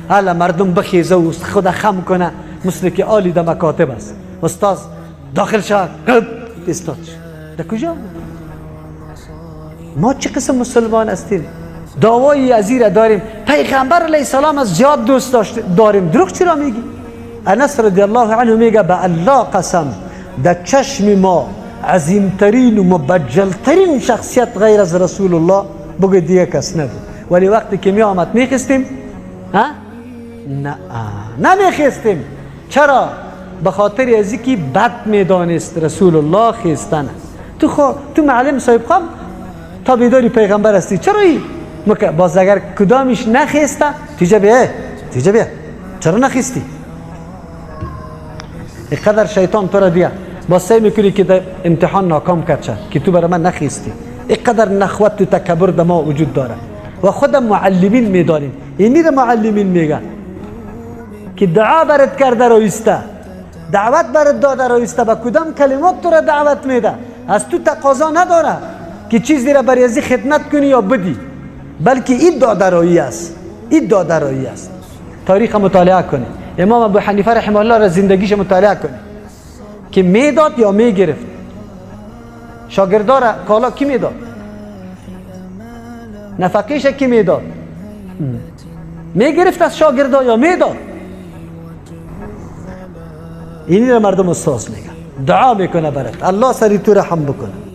حالا مردم بخیزه و خود خم کنه، مثل که عالی در مکاتب است. استاد داخل شد، استاد در کجا؟ ما چه قسم مسلمان هستیم؟ دعوای از داریم، پیغمبر علیه السلام از زیاد دوست داریم، دروغ چرا میگی؟ انس رضی الله عنه میگه به الله قسم، در چشم ما عظیمترین و مبجلترین شخصیت غیر از رسول الله بگو دیگه کس نبود. ولی وقتی که می آمد میخستیم؟ ها؟ نه، نمیخستیم. چرا؟ به خاطر از اینکه بد میدانست رسول الله خیستن. تو خو تو معلم صاحب خام تابعداری پیغمبر هستی، چرا ای؟ باز اگر کدامش نخیسته تیجه بیا، تیجه بیا، چرا نخیستی؟ اینقدر شیطان تو را دیگه باز سعی میکنی که در امتحان ناکام کرد شد که تو برای من نخیستی. اینقدر نخوت و تکبر در ما وجود داره و خود معلمین میدانیم. اینی را معلمین میگن که دعا برات کرده رویسته، دعوت برات داده رویسته، با کدام کلمات تو را دعوت میده، از تو تقاضا نداره که چیزی را برای ازی خدمت کنی یا بدی، بلکه این دادرایی است، این دادرایی است. تاریخ مطالعه کنی، امام ابو حنیفه رحمه الله را زندگیش مطالعه کنی که میداد یا میگرفت. شاگردا را کالا کی میداد؟ نفقیش کی میداد؟ میگرفت از شاگردا یا میداد؟ اینی را مردم استاذ میگن، دعا میکنه برات، الله سری تو رحم بکنه.